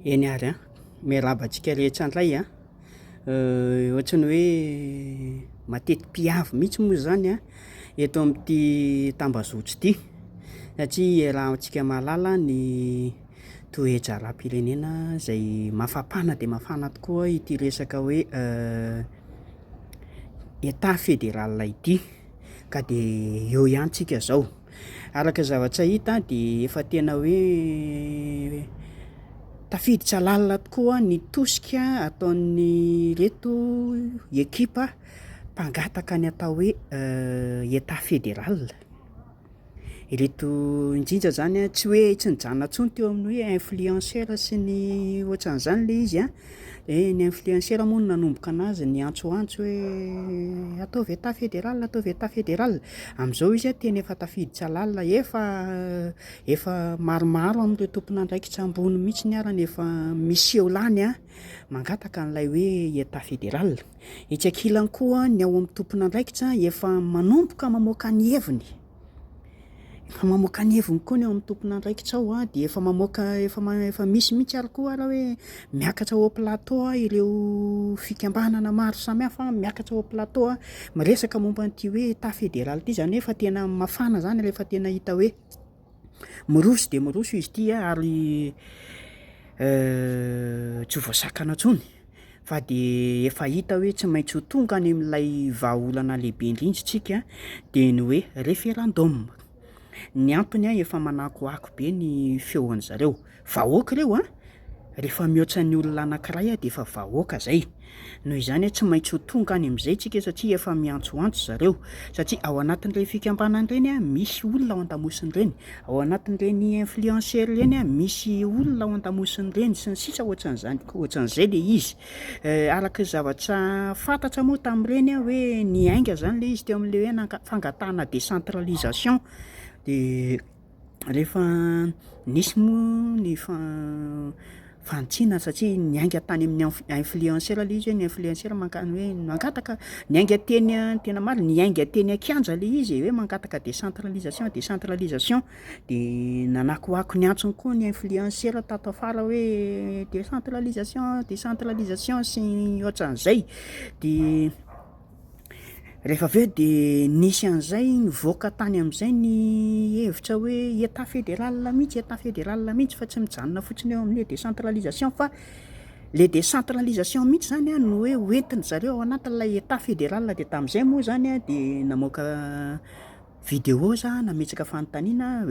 Eny ary an, miarahaba antsika rehetra ndray an, ohatran'ny hoe mateti-piavy mihitsy moa zany an eto amin'ity tambazotra ity satria iarahantsika mahalala ny toe-draharaham-pirenena zay mafampana de mafana tokoa ity resaka hoe Etat federal ity ka de eo ihany tsika zao. Araka ny zavatra hita de efa tena hoe tafiditra lalina tokoa ny tosika ataon'ireto ekipa mpangataka ny atao hoe Etat federal, ireto indrindra zany a tsy hoe tsy nijanona intsony teo amin'ny hoe influenceur sy ny ohatran'izany le izy a, de ny influenceur moa no nanomboka anazy niantsoantso hoe ataovy Etat federal, ataovy Etat federal, am'zao izy a tena efa tafiditra lalina, efa efa maromaro amin'ireo tompon'andraikitra ambony mihitsiny arany efa miseho lany a mangataka an'ilay hoe Etat federal. Etsy ankilany koa ny ao amin'ny tompon'andraikitra efa manomboka mamoaka ny heviny, efa mamoaka ny heviny koa ny ao amin'ny tompon'andraikitra ao a, de efa mamoaka efa ma- efa misy mihitsy ary koa ara hoe miakatra au plateau ireo fikambanana maro samihafa miakatra au plateau a miresaka momba an'ity hoe Etat federal ity, zany hoe efa tena mafana zany rehefa tena hita hoe miroso de miroso izy ity a ary tsy ho voasakana intsony fa de efa hita hoe tsy maintsy ho tonga any amin'ilay vahaolana lehibe indrindra tsika de ny hoe référendum. Ny antony a efa manakoako be ny feon'zareo, vahoaka ireo a, rehefa mihoatra ny olona anankiray a de efa vahoaka zay, noho izany a tsy maintsy ho tonga any am'zay tsika satria efa miantsoantso zareo satria ao anatin'ireny fikambanana ireny a misy olona ao an-damosin'ireny, ao anatin'ireny influenceur ireny a misy olona ao an-damosin'ireny sy ny sisa ohatran'izany koa ohatran'izay le izy. Araka ny zavatra fantatra moa tamin'ireny a hoe niainga zany le izy teo am'le hoe nanga- fangatahana décentralisation de rehefa nisy moa ny fa- fanitsiana satria niainga tany amin'ny inf- influenceur le izy hoe ny influenceur mankany hoe mangataka, niainga teny a- tena marina niainga teny an-kianja le izy e hoe mangataka décentralisation décentralisation de nanakoako niantsony koa ny influenceur tato afara hoe décentralisation décentralisation sy ny ohatran'izay de rehefa avy eo de nisy an'izay nivoaka tany am'zay ny hevitra hoe Etat federal mihitsy, Etat federal mihitsy fa tsy mijanona fotsiny eo amin'ny hoe décentralisation fa le décentralisation mihitsy zany a no hoe hoentin-dry zareo ao anatin'ilay Etat federal de tam'zay moa zany a de namoaka vidéo za nametraka fanontaniana,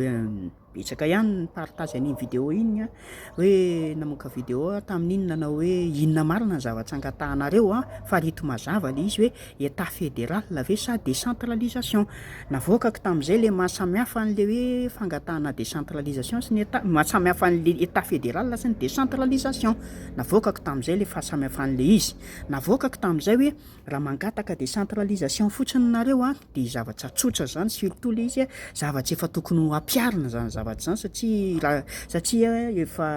betsaka ihany ny partage an'iny vidéo iny a hoe namoaka vidéo aho tamin'iny nanao hoe inona marina ny zavatra angatahanareo a fa reto mazava le izy hoe Etat federal ve sa décentralisation? Navoakako tam'zay le mahasamihafa an'le hoe fangatahana décentralisation sy ny Etat, mahasamihafa an'le Etat federal sy ny décentralisation, navoakako tam'zay le fahasamihafan'le izy, navoakako tam'zay hoe raha mangataka décentralisation fotsiny nareo a de zavatra tsotra zany, surtout le izy a zavatra efa tokony ho ampiharina zany zavatra zany satria raha satria efa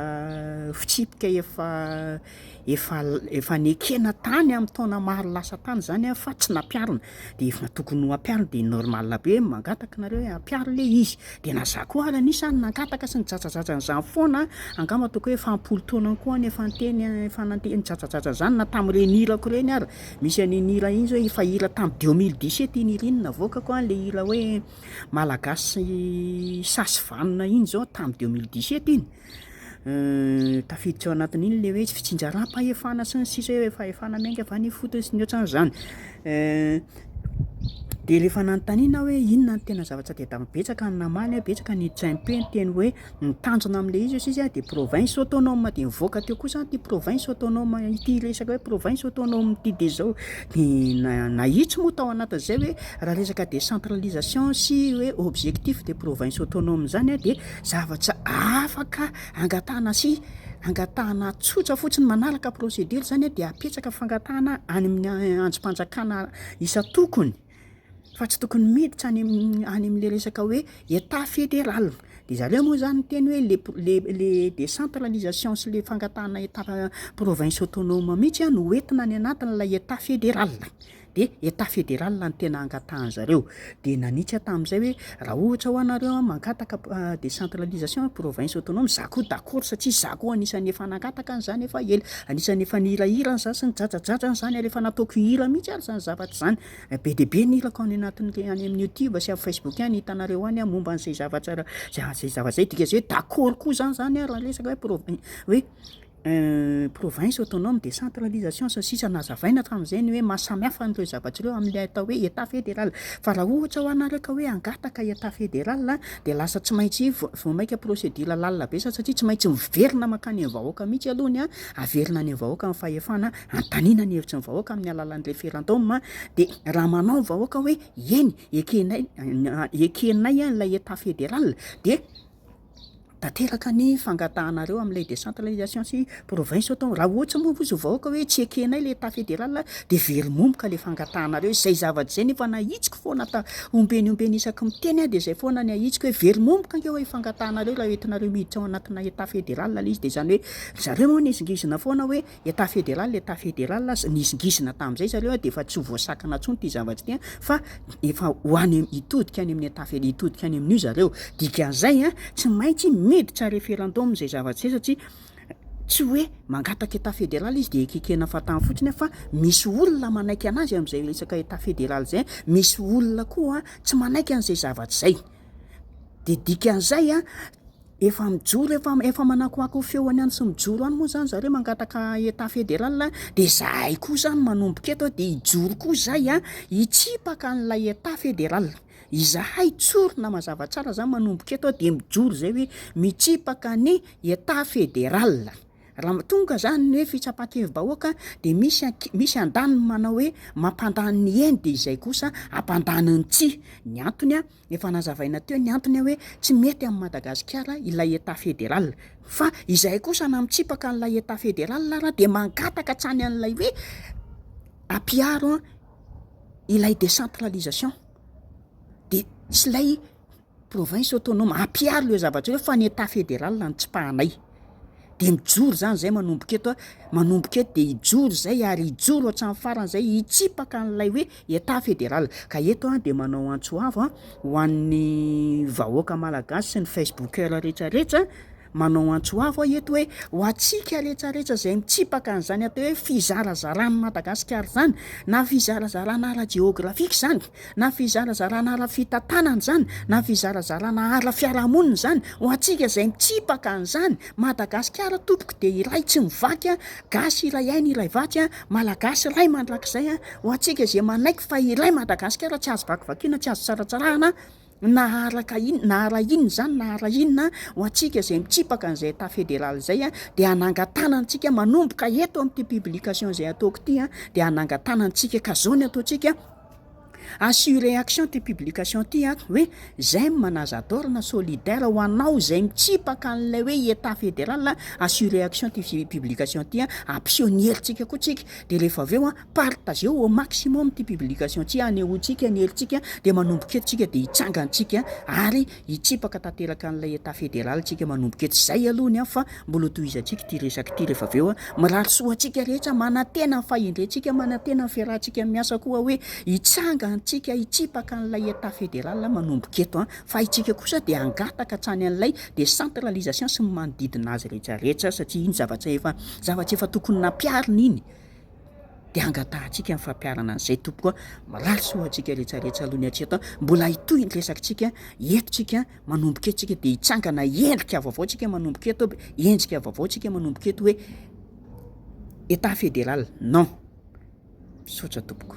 fitsipika efa efa efa nekena tany amin'ny taona maro lasa tany zany a fa tsy nampiharina de efa tokony ho ampiharina de normal be mangataka nareo hoe ampiharo le izy, de na za koa ary anisany nangataka sy nijajajaja an'zany foana angamba ataoko hoe efa am-polo taonany koa aho no efa niteny efa nante- nijajajaja an'zany na tam'ireny hirako ireny ary, misy an'iny hira iny zao efa hira tamy 2017 iny hira iny navoakako a le hira hoe malagasy sasy vanona iny zao tamy 2017 iny, tafiditra ao anatin'iny le hoe fitsinjaram-pahefana sy ny sisa hoe fahefana miainga avy any ifotony sy ny ohatran'zany. De rehefa nanontaniana hoe inona no tena zavatra tadiavina, betsaka ny namaly a, betsaka ny niditra MP niteny hoe ny tanjona am'le izy hozy izy a de province autonome de nivoaka teo kosa ty province autonome ity resaka hoe province autonome ity de zao de na- nahitsy moa tao anatin'izay hoe raha resaka décentralisation sy hoe objectif de province autonome zany a de zavatra afaka angatahana sy angatahana tsotra fotsiny manaraka procédure zany a de apetraka fangatahana any amin'ny andrim-panjakana isan-tokony fa tsy tokony miditra any amin'ny any am'le resaka hoe Etat federal, de zareo moa zany niteny hoe le p- le le décentralisation sy le fangatahana Etat province autonome mihitsy a no hoentina any anatin'ilay Etat federal. de Etat fédéral no tena angatahan-zareo. De nanitsy aho tamin'izay hoe raha ohatra hoa nareo mangataka décentralisation, province autonome, za koa d'accord satria za koa anisan'ny efa nangataka an'izany efa ela, anisan'ny efa nihirahira an'izany sy nijajajaja an'izany ary efa nataoko hira mihitsy ary zany zavatra zany. Be dia be ny hirako any anatin'le any amin'ny youtube sy amin'ny facebook any hitanareo any momba an'izay zavatra zay zavatra zay, dikan'izay hoe d'accord koa zany zany aho raha resaka hoe prov- hoe province autonome, décentralisation sy ny sisa. Nazavaina hatramin'izay ny hoe mahasamihafa an'ireo zavatra ireo amin'ilay atao hoe état fédéral. Fa raha ohatra ho anareo ka hoe hangataka état fédéral de lasa tsy maintsy vao mainka procédure lalina be satria tsy maintsy miverina mankany amin'ny vahoaka mihitsy alohany a, averina any amin'ny vahoaka ny fahefana, anontaniana ny hevitry ny vahoaka amin'ny alalan'ny référendum. De raha manao ny vahoaka hoe eny, ekenay ekenay ilay état fédéral, de tanteraka ny fangatahanareo amin'ilay décentralisation sy province autonome. Raha ohatra moa ozy vahoaka hoe tsy ekenay le état fédéral, de very momoka le fangatahanareo. Zay zavatra zay nefa nahitsiko foana ta ombeny ombeny isaky miteny aho, de zay foana ny ahitsiko hoe very momoka angeo hoe fangatahanareo raha entinareo miditra ao anatina état fédéral le izy. De zany hoe zareo moa nizingizina foana hoe état fédéral, état fédéral, nizingizina tamin'izay zareo a, de efa tsy ho voasakana intsony ty zavatra ty a, fa efa ho any hitodika any amin'ny état fédéral, hitodika any amin'io zareo. Dikan'izay a, tsy maintsy miditra référendum zay zavatra zay, satria tsy hoe mangataka état fédéral izy de ekekena fahatany fotsiny a, fa misy olona manaiky anazy am'izay resaka état fédéral zay, misy olona koa tsy manaiky an'izay zavatra zay. De dikan'izay a, efa mijoro, efa manakoako feoany any sy mijoro any moa zany zareo mangataka état fédéral, de zahay koa zany manomboka eto a, de hijoro koa zay a, hitsipaka an'ilay état fédéral. Izahay tsorina mazava tsara zany manomboka eto a, de mijoro zay hoe mitsipaka ny état fédéral. Raha tonga zany ny hoe fitsapan-kevi-bahoaka, de misy andaniny manao hoe mampandany ny eny, de izay kosa ampandany ny tsia. Ny antony a, efa nazavaina teo ny antony hoe tsy mety amin'ny Madagasikara ilay état fédéral. Fa izahay kosa na mitsipaka an'ilay état fédéral raha de mangataka hatrany an'ilay hoe ampiaro a ilay décentralisation de sy ilay province autonome, ampiaro le zavatra reo, fa ny état fédéral no tsipahanay. De mijoro zany zay manomboka eto a, manomboka eto de hijoro zay ary hijoro hatramin'ny farany zay hitsipaka an'ilay hoe état fédéral. Ka eto a, de manao antso avo a ho an'ny vahoaka malagasy sy ny facebookeur rehetrarehetra, manao antso avo a eto hoe ho antsika rehetrarehetra zay mitsipaka an'izany atao hoe fizarazarany Madagasikara zany, na fizarazarana ara-jeografika zany, na fizarazarana ara-fitantanana zany, na fizarazarana ara-fiarahamonina zany, ho antsika zay mitsipaka an'izany, Madagasikara tompoko de iray tsy mivaky a, gasy iray aina iray vatsy a, malagasy ray mandrakizay a. Ho antsika zay manaiky fa iray Madagasikara, tsy azo vakivakiana, tsy azo tsaratsarahana, na araka ino na ara inona zany na ara inona, ho antsika zay mitsipaka an'izay état fédéral zay a, de hanangan-tanantsika manomboka eto amin'ity publication zay ataoko ty a, de hanangan-tanantsika. Ka zao ny ataontsika: asio réaction ty publication ty a, hoe j'aime na j'adore na solidaire ho anao zay mitsipaka an'ilay hoe état fédéral. Asio réaction ty publication ty a, ampiseho ny herintsika koa tsika. De rehefa avy eo a, partageo au maximum ty publication ty, anehoantsika ny herintsika. De manomboka eto tsika de hitsangantsika ary hitsipaka tanteraka an'ilay état fédéral tsika manomboka eto. Zay alohany a, fa mbola tohizantsika ty resaky ty rehefa avy eo a. Mirary soa antsika rehetra, manantena ny fahendrentsika, manantena ny fiarahantsika miasa koa hoe hitsangantsika hitsipaka an'ilay état fédéral manomboka eto a, fa itsika kosa de angataka hatrany an'ilay décentralisation sy ny manodidina azy rehetrarehetra, satria iny zavatra efa tokony nampiarina iny, de angatahantsika ny fampiarana an'izay tompoko a. Mirary soa antsika rehetrarehetra aloha ny hatreto a, mbola hitohy ny resakitsika etotsika manomboka eto tsika, de hitsangana endrika vaovao tsika manomboka eto, endrika vaovao tsika manomboka eto hoe état fédéral non. Misaotra tompoko.